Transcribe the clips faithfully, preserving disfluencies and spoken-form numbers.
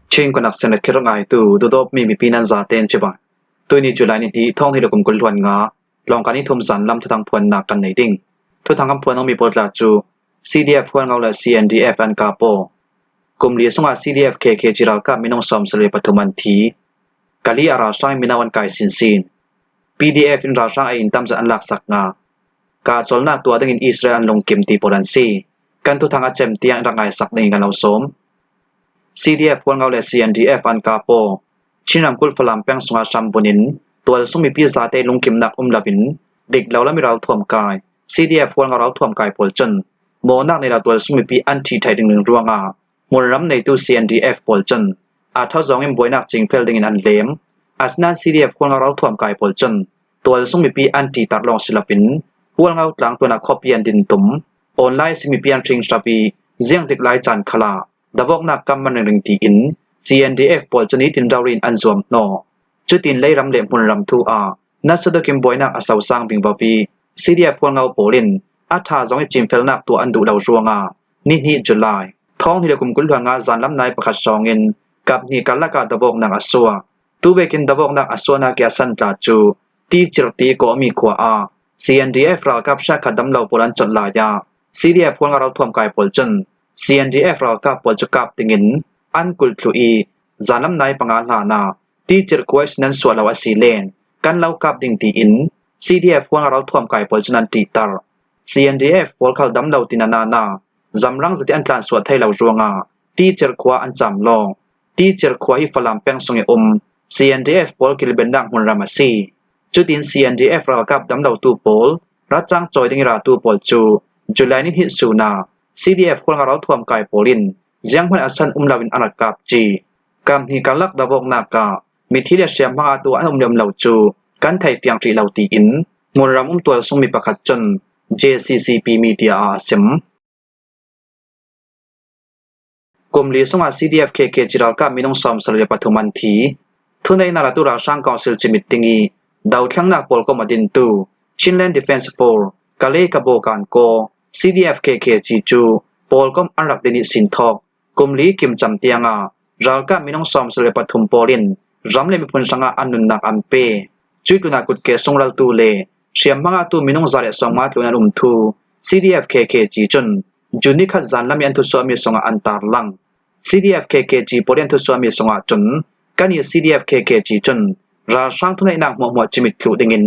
Chin kuanak sen le thil ngaitu dudawpmi mipi nan zaten cibai. Tuini July ni hnih, thawng hnih le kum kul hluan nga, Lawngka ni thum zan lam thuthang phuannak kan nei ding. Thuthang kan phuan awmi pawl tla cu C D F Hualngo le C N D F an kap aw. Kum li sungah C D F K K G ralkap minung sawmsarih le pathum an thi. Kali ah ralhrang in mino an kai sinsin. P D F in ralhrang ei in tamzet an laksak nga. Kah cawlnak tuah dingin Israel an lungkim ti pawl an si. Kan thuthang a cem tiang in rak ngaisak dingin kan lo sawm. C D F Hualngo le C N D F an kap aw. Chin ramkulh Falam peng sungah hram bunin tualsung mipi zate lungkimnak um loin dik lo lam i ralthuam kai, C D F Hualngo ralthuam kai pawl cun mawhnak nei lo tualsung mipi an thih theih ding ruangah hmunram neitu C N D F pawl cun a tha zawngin buainak cingfel dingin an lem. Asinain C D F Hualngo ralthuam kai pawl cun tualsung mipi an ṭihter lawng si loin Hualngo tlang tuanah khuapi an din tum. Online si mipi an hring hrap i ziangtik lai caan khalah davawknak kam man ringring tiin C N D F pawl cu nitin rori in an zuam hnawh. Cutin leiram le hmunram thu ah nasa takin buainak a sosang vingvo i C D F Hualngo pawl in a ṭha zong i cimfelnak tuah an duh lo ruangah ni hnih July, thawng hnih le kum kul hluan nga zanlam nai pakhat hrawngin kap hnih karlak ah davawknak a suak. Tuvekin davawknak a suahnak i a san tla cu Ticirh ti kawhmi khua ah C N D F ralkap hriatkhat dam lo pawl an colh lai ah C D F Hualngo ralthuam kai pawl cun C N D F ralkap pawl cu kap dingin an kulh thluh i zanlam nai panga hlan ah Ticirh khua ihsin an suah lo a si len kan lo kap ding tiin C D F Hualngo ralthuam kai pawl cun an ṭihter. C N D F pawl khal dam lo tin a nana zamrang zati an tlansuah thei lo ruangah Ticirh khua an cam lawng. Ticirh khua hi Falam peng sung i um C N D F pawl kilbennak hmunram a si. Cutin C N D F ralkap dam lotu pawl ratcang cawi ding i ratu pawl cu July ni hnih sun ah C D F Hualngo ralthuam kai pawl in zianghman a san um loin an rak kap ci. Kap hnih karlak davawknak ah mithi le hriamhma atu an um le um lo cu kan thei fiang hrih lo tiin hmunram um tualsung mi pakhat cun J C C P media ah a sim. Kum li sungah C D F K K G ralkap minung sawmsarih le pathum an thi. Thuneihnak latu ralhrang council cimit ding i dothlengnak pawlkom a dintu Chinland Defence Force, Kale Kabo Kankaw, C D F K K G cu pawlkom an rak din ihsin thawk. Kum li kim cam tiangah ralkap minung sawmsarih le pathum pawl in ram le miphun hrangah an nunnak an pe. Cuih tlunah kutke sungraltu le hriamhma ngahtu minung za le sawmnga tlun an um thu C D F K K G cun June ni khat zanlam i an thusuahmi sungah an tarlang. C D F K K G pawl i an thusuahmi sungah cun kan i C D F K K G cun ralhrang thuneihnak hmuahhmuah cimit thluh dingin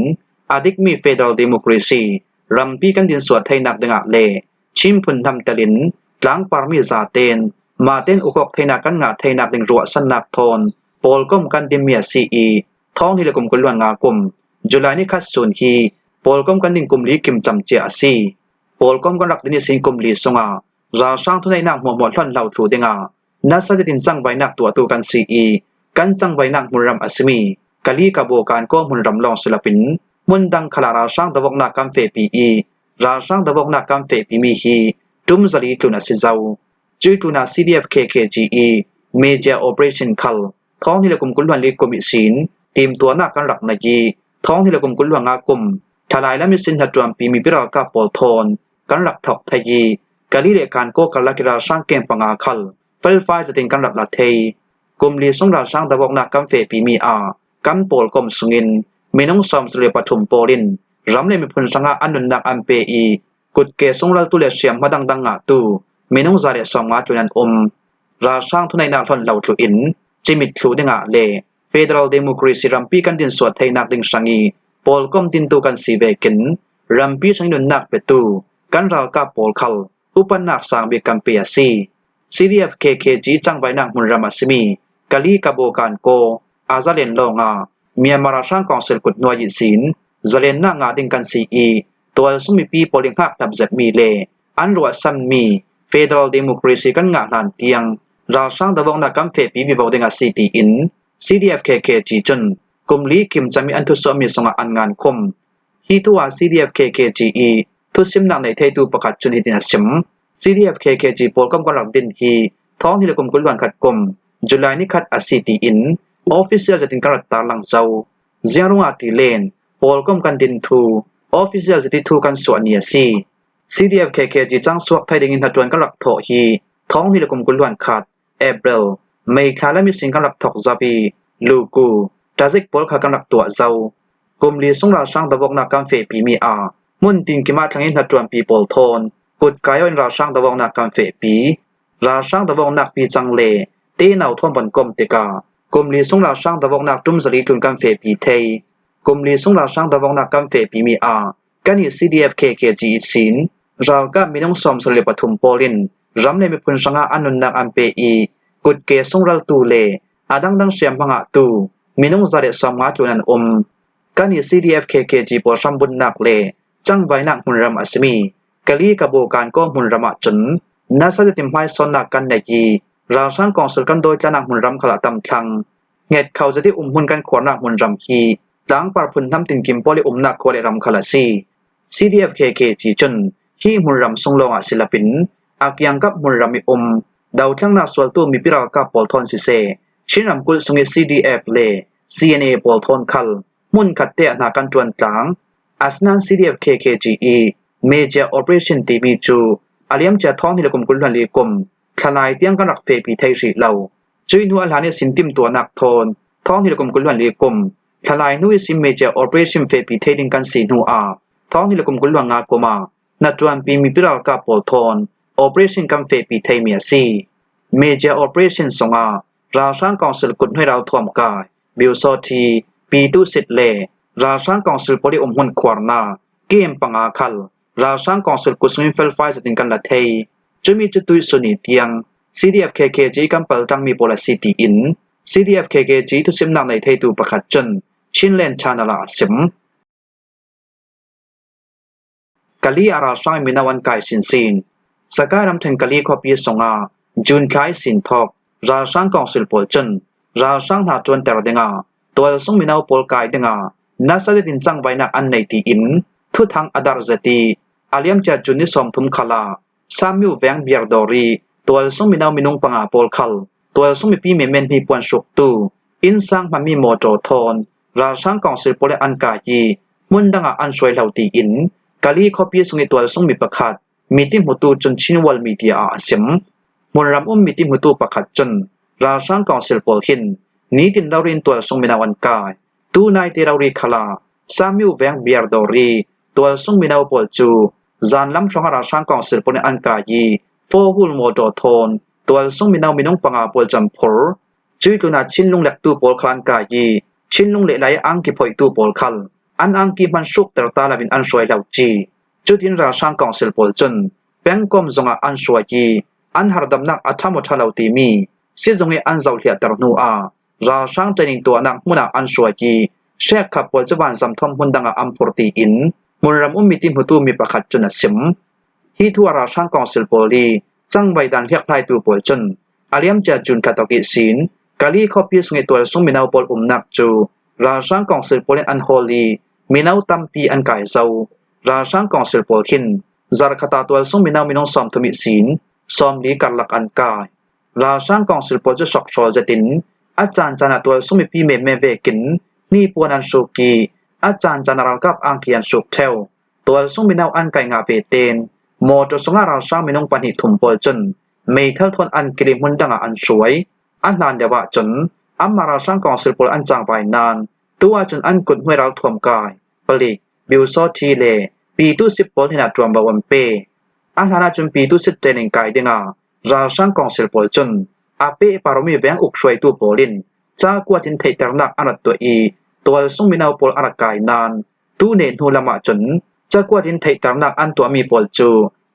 a dikmi federal democracy rampi kan dinsuah theinak dingah le Chin phun hnamtelin tlangparmi zaten mahten ukawk theinak kan ngah theinak ding ruahsannak thawn pawlkom kan dinmi a si i thawng hnih le kum kul hluan nga kum July ni khat sun hi pawlkom kan din kum li kim cam cia a si. Pawlkom kan rak din ihsin kum li sungah ralhrang thuneihnak hmuahhmuah hlon hlo thluh dingah nasa zetin cangvainak tuahtu kan si i kan cangvainak hmunram a simi Kali Kabo Kankaw hmunram lawng si loin hmun dang khalah ralhrang davawknak kan fehpi i ralhrang davawknak kan fehpimi hi ṭum zali tlun a si zo. Cuih tlunah C D F K K G i major operation khal thawng hnih le kum kul hluan li kum ihsin timtuahnak kan rak nei i thawng hnih le kum kul hluan nga kum thalai lam ihsin hnaṭuanpi mipi ralkap pawl thawn kan rak thawk thei i Kali le Kankaw karlak i ralhrang keng panga khal felfai zetin kan rak la thei. Kum li sung ralhrang davawknak kan fehpimi ah kan pawlkom sungin minung sawmsarih le pathum pawl in ram le miphun hrangah an nunnak an pe i kutke sungraltu le hriamhma dangdang ngahtu minung za le sawmnga tlun an um. Ralhrang thuneihnak hlon hlo thluh in cimit thluh dingah le federal democracy rampi kan dinsuah theinak ding hrang i pawlkom dintu kan si vekin rampi hrang i nunnak petu kan ralkap pawl khal upatnak sang bik kan pe a si. C D F K K G cangvainak hmunram a simi Kali Kabo Kankaw a zalen lawngah Myanmar ralhrang council kut hnuai ihsin zalennak ngah ding kan si i tualsung mipi pawl i hngak hnap zetmi le an ruahsanmi federal democracy kan ngah hlan tiang ralhrang davawknak kan fehpi vivo ding a si tiin C D F K K G cun kum li kim cam i an thusuahmi sungah an ngan khum. Hi thu ah C D F K K G i thusimnak nei theitu pakhat cun hitin a sim. C D F K K G pawlkom kan rak din hi thawng hnih le kum kul hluan khat kum July ni khat a si tiin official zetin kan rak tarlang zo. Ziang ruangah ti len pawlkom kan din thu official zeti thu kan suah ni a si. C D F K K G cang suak thei dingin hnaṭuan kan rak thawh hi thawng hnih le kum kul hluan khat April Meithal lam ihsin kan rak thok zo i, Luku, Tazik pawl kha kan rak tuah zo. Kum li sung ralhrang dovawknak kan fehpimi ah hmun tinkim ah thleng i hnaṭuanpi pawl thawn kutkai aw in ralhrang dovawknak kan fehpi. Ralhrang dovawknak pi cang le tenau thawn von kawm tikah kum li sung ralhrang dovawknak ṭum zali tlun kan fehpi thei. Kum li sung ralhrang dovawknak kan fehpimi ah kan i C D F K K G ihsin ralkap minung sawmsarih le pathum pawl in ram le miphun hrangah an nunnak an pe i, kutke sungraltu le a dangdang hriamhmangahtu minung za le sawmnga tlun an um. Kan i C D F K K G pawl hrambunnak le cangvainak hmunram a simi Kali Kabu Kankaw hmunram ah cun nasa zetin hmaisawnnak kan nei i, ralhrang kawngsil kan dawitlanak hmunram khal a tam thlang. Ngetkho zet i umhmun kan khuarnak hmunram hi tlangpar phunhnam tinkim pawl i umnak khua le ram khal a si. C D F K K G cun hi hmunram sung lawngah si lapin a kiangkap hmunram i um dothlengnak sualtu mipi ralkap pawl thawn siseh, Chin ramkulh sung i C D F le C N A pawl thawn khal hmunkhat te ah hna kan ṭuan tlang. Asinain C D F K K G i Major Operation timi cu a liamcia thawng hnih le kum kul hluan li kum thlalai tiang kan rak fehpi thei hrih lo. Cuih hnu a hlan ihsin timtuahnak thawn thawng hnih le kum kul hluan li kum thlalai hnu ihsin Major Operation fehpi thei ding kan si hnu ah thawng hnih le kum kul hluan nga kum ah hnaṭuanpi mipi ralkap pawl thawn operation kan fehpi theimi a si. Major Operation sungah ralhrang kawngsil kuthnuai ralthuam kai, Biusawthi, Pitusit le ralhrang kawngsil pawl i umhmun khuarnak kem panga khal ralhrang kawngsil kut sungin felfai zetin kan la thei. Cumi cu tuihsun i tiang C D F K K G kan paltangmi pawl a si tiin C D F K K G thusimnak nei theitu pakhat cun Chinland Channel ah a sim. Kali ah ralhrang mino an kai sinsin. Sakai ramṭhen Kali khuapi sungah June thla ihsin thawk ralhrang kawngsil pawl cun ralhrang hna ṭuanter dingah tualsung mino pawl kai dingah nasa zetin cangvainak an nei tiin thuthang a darh zet i, a liamcia June ni sawmthum khal ah Samiu veng biar dawr i tualsung mino minung panga pawl khal tualsung mipi menmen hnih puan hruktu innsang hmanmi mawṭaw thawn ralhrang kawngsil pawl in an kai i hmun dangah an hruai hlo tiin Kali khuapi sung i tualsung mi pakhat miti hmutu cun Chin World Media ah a sim. Hmunram um miti hmutu pakhat cun ralhrang kawngsil pawl hin nitin rori in tualsung mino an kai. Tu naite rori khal ah Samiu veng biar dawr i tualsung mino pawl cu zanlam hrawngah ralhrang kawngsil pawl in an kai i four wheel mawṭaw thawn tualsung mino minung panga pawl cu an phur. Cuih tlunah Chinlung lektu pawl khal an kai i Chinlung lehlai angki phoihtu pawl khal an angki hman hrukter ta loin an hruai hlo ci. Cutin ralhrang kawngsil pawl cun pengkomh zongah an hruai i an harhdamnak a ṭhamo ṭha lo timi sizung i an zohliahter hnu ah ralhrang training tuahnak hmun ah an hruai i hrekkhat pawl cu vanzam thawn hmun dangah an phur tiin hmunram um miti hmutu mi pakhat cun a sim. Hi thu ah ralhrang kawngsil pawl i cangvai dan hliakhlaitu pawl cun a liamcia June thla tawk ihsin Kali khuapi sung i tualsung mino pawl umnak cu ralhrang kawngsil pawl in an hawl i mino tampi an kai zo. Ralhrang kawngsil pawl hin zarhkhat ah tualsung mino minung sawmthum ihsin sawmli karlak an kai. Ralhrang kawngsil pawl cu hrawkhawl zetin a caancaan ah tualsung mipi menmen vekin hnipuan an hruk i a caancaan ah ralkap angki an hruk ṭheu. Tualsung mino an kai ngah ve tein mawṭaw sungah ralhrang minung pahnih thum pawl cun meithal thawn an kilh i hmun dangah an hruai. A hlan deuh ahcun anmah ralhrang kawngsil pawl an cangvai nain tu ahcun an kut hnuai ralthuam kai palik Biusawthi le Pitusit pawl hnenah ṭuanvo an pe. A hlan ahcun Pitusit training kai dingah ralhrang kawngsil pawl cun a pehpar awmi veng uk hruaitu pawl in cakuat in theihternak an rak tuah i tualsung mino pawl a rak kai nain tu neh hnu lam ahcun cakuat in theihternak an tuahmi pawl cu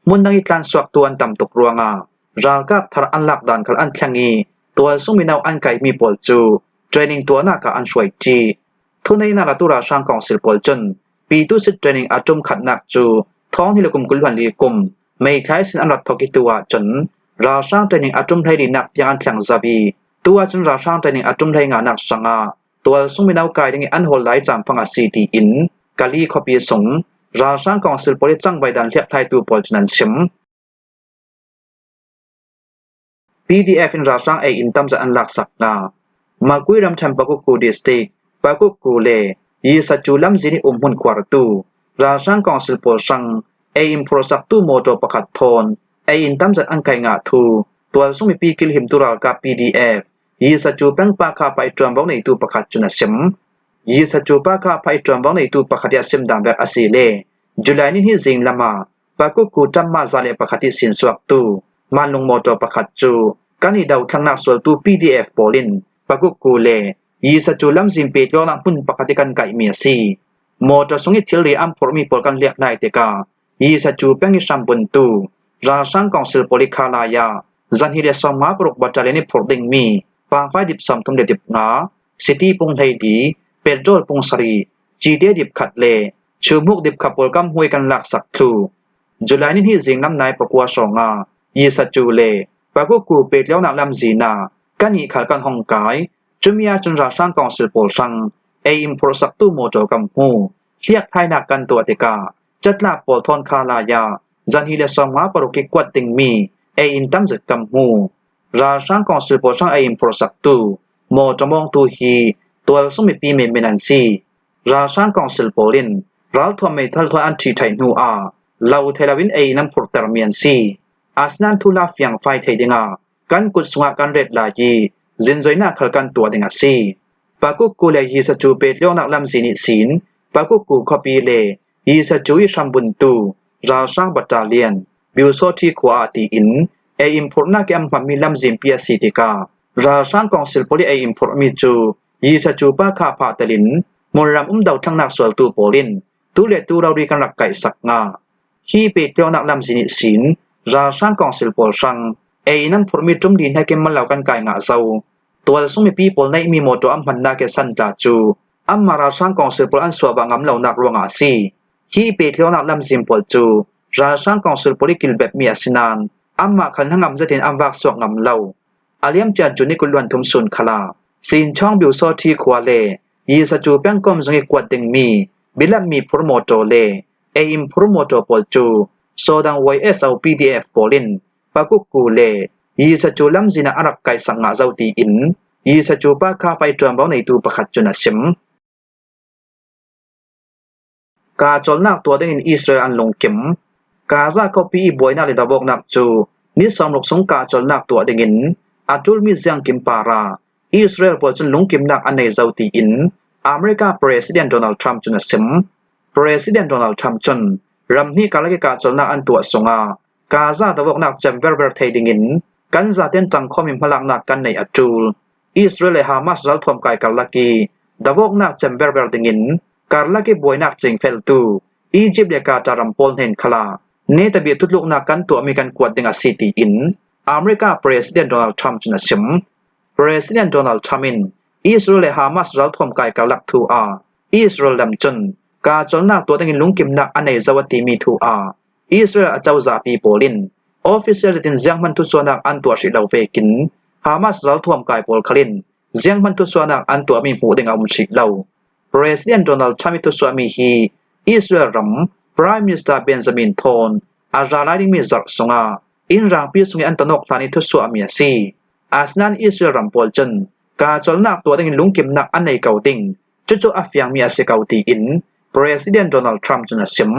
hmun dang i tlansuaktu an tam tuk ruangah ralkap thar an lak dan khal an thleng i tualsung mino an kaimi pawl cu training tuahnak ah an hruai ṭi. Thuneihnak latu ralhrang kawngsil pawl cun Pitusit training a ṭum khatnak cu thawng hnih le kum kul hluan li kum May thla ihsin an rak thawk i tu ahcun ralhrang training a ṭum hleilinak tiang an thleng zo i tu ahcun ralhrang training a ṭum hleinganak hrangah tualsung mino kai ding i an hawl lai caan fang a si tiin Kali khuapi sung ralhrang kawngsil pawl i cangvai dan hliakhlaitu pawl cun an chim. P D F in ralhrang ei in tamzet an laksak hna. Magway ramṭhen Pakuku District, Pakuku le Yisachu lamzin i umhmun khuartu ralhrang kawngsil pawl hrang ei in phurhsaktu mawṭaw pakhat thawn ei in tamzet an kai ngah thu tualsung mipi kilhimtu ralkap P D F Yisachu peng pa kha pha i ṭuanvo neitu pakhat cun a sim. Yisachu pa kha pha i ṭuanvo neitu pakhat i a sim dan vek a si le July ni hnih zing lamah Pakukku ṭamma za le pakhat i sinsuaktu manlung mawṭaw pakhat cu kan i dothlaknak sualtu P D F pawl in Pakukku le Yisachu lamzin pehtlaihnak hmun pakhat i kan kaihmi a si. Mawṭaw sung i thilri an phurhmi pawl kan hliak hna i tikah Yisachu peng i hrambuntu ralhrang kawngsil pawl i khalai ah zahnih le sawmnga paruk battalion i phurh dingmi pangfai dip sawmthum le dip nga, siti pung hleili, petrol pung sarih, cite dip khat le chuhmuk dip khat pawl kan hmu i kan laksak thluh. July ni hnih zinglam nai pakua hrawngah Yisachu le Pakukku pehtlaihnak lamzin ah kannih khal kan hong kai. Cumi ahcun ralhrang kawngsil pawl hrang ei in phurhsaktu mawṭaw kan hmu. Hliakthainak kan tuah tikah catlap pawl thawn khalai ah zahnih le sawmnga paruk i kuat dingmi ei in tamzet kan hmu. Ralhrang kawngsil pawl hrang ei in phurhsaktu mawṭaw mawngtu hi tualsung mipi menmen an si. Ralhrang kawngsil pawl in ralthuam meithal thawn an ṭhih ṭhaih hnu ah lo thei loin ei in an phurhtermi an si. Asinain thuhla fiangfai thei dingah kan kut sungah kan ret lai i zinzoinak khal kan tuah ding a si. Pakukku le Yisachu pehtlaihnak lamzin ihsin Pakukku khuapi le Yisachu i hrambuntu ralhrang battalion Biusawṭhi khua ah tiin ei in phurhnak i an hmanmi lamzinpi a si tikah ralhrang kawngsil pawl i ei in phurhmi cu Yisachu pa kha phah telin hmunram um dothlaknak sualtu pawl in tu le tu rori kan rak kaihsak ngah. Hi pehtlaihnak lamzin ihsin ralhrang kawngsil pawl hrang ei in an phurhmi ṭum li hnakin mal lo kan kai ngah zo. Tualsung mipi pawl neihmi mawṭaw an hmannak i a san tla cu anmah ralhrang kawngsil pawl an suahvah ngam lonak ruangah a si. Hi pehtlaihnak lamzin pawl cu ralhrang kawngsil pawl i kilbepmi a si nain anmah khal hnangam zetin an vak suak ngam lo. A liamcia June ni kul hluan thum sun khalah Sinchawng Biusawṭhi khua le Yisachu pengkomzung i kuat dingmi bilammi phur mawṭaw le ei in phur mawṭaw pawl cu Sawdang Y S O P D F pawl in Pakukku le Yisachu lamzin ah a rak kaihsak ngah zo tiin Yisachu pa kha pha i ṭuanvo neitu pakhat cun a sim. Kahcolnak tuah dingin Israel an lungkim. Gaza khuapi i buainak le davawknak cu ni sawmruk sung kahcolnak tuah dingin a ṭulmi ziangkim parah Israel pawl cun lungkimnak an nei zo tiin America President Donald Trump cun a sim. President Donald Trump cun ram hnih karlak i kahcolnak an tuah sungah Gaza davawknak cem verver thei dingin kan zaten ṭangkhawm i hmalaknak kan neih a ṭul. Israel le Hamas ralthuam kai karlak i davawknak cem verver dingin karlak i buainak cingfeltu Egypt le Qatar ram pawl hnen khalah netabik thutluknak kan tuahmi kan kuat ding a si tiin America President Donald Trump cun a sim. President Donald Trump in Israel le Hamas ralthuam kai karlak thu ah Israel lam cun kahcolnak tuah dingin lungkimnak a nei zo a timi thu ah Israel a cozahpi pawl in official zetin zianghman thusuahnak an tuah hrih lo vekin Hamas ralthuam kai pawl khal in zianghman thusuahnak an tuahmi hmuh ding a um hrih lo. President Donald Trump i thusuahmi hi Israel ram Prime Minister Benjamin thawn a ra lai dingmi zarh sungah inn rangpi sungin an tonawk hlan i thusuahmi a si. Asinain Israel ram pawl cun kahcolnak tuah dingin lungkimnak an nei ko ding, cucu a fiangmi a si ko tiin President Donald Trump cun a sim.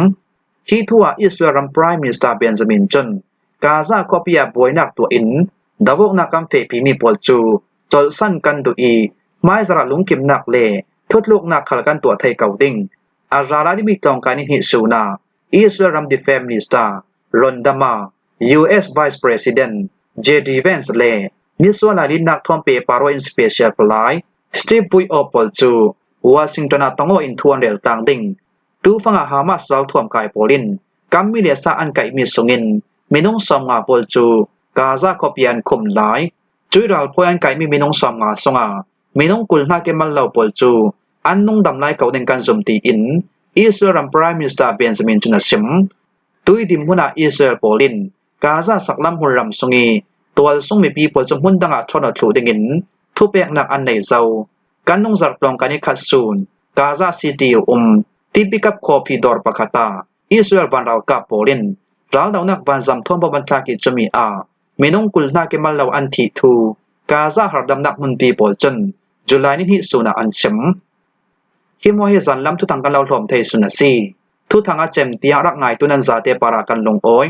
Hi thu ah Israel ram Prime Minister Benjamin cun Gaza khuapi ah buainak tuah in davawknak kan fehpimi pawl cu colhsan kan duh i hmaizarh ah lungkimnak le thutluknak khal kan tuah thei ko ding. A ra lai dingmi tlawngkai ni hnih sun ah Israel ram Defense Minister Ron Dermer, U S Vice President J D Vance le nisual lai linnak thawn pehpar in special palai Steve Witkoff pawl cu Washington ah tong aw in thu an rel tang ding. Tufang ah Hamas ralthuam kai pawl in kan mi le sa an kaihmi sungin minung sawmnga pawl cu Gaza khuapi an khum lai. Cuih ralphawi an kaihmi minung sawmnga sungah minung kul hnakin mal lo pawl cu an nungdam lai ko ding kan zum tiin Israel ram Prime Minister Benjamin cun a sim. Tui dinhmun ah Israel pawl in Gaza saklam hmunram sung i tualsung mipi pawl cu hmun dangah ṭhawn aw thluh dingin thupeknak an nei zo. Kan nungzarh tlawngkai ni khat sun Gaza City i um Tipikap Coffee dawr pakhat ah Israel vanralkap pawl in raldohnak vanzam thawn bomb an thlak i cumi ah minung kul hnakin mal lo an thih thu Gaza harhdamnak hmunpi pawl cun July ni hnih sun ah an sim. Hi hmuah hi zanlam thuthang kan lo hlawm thei sun a si. Thuthang a cem tiang rak ngaitu nan zate parah kan lungawi.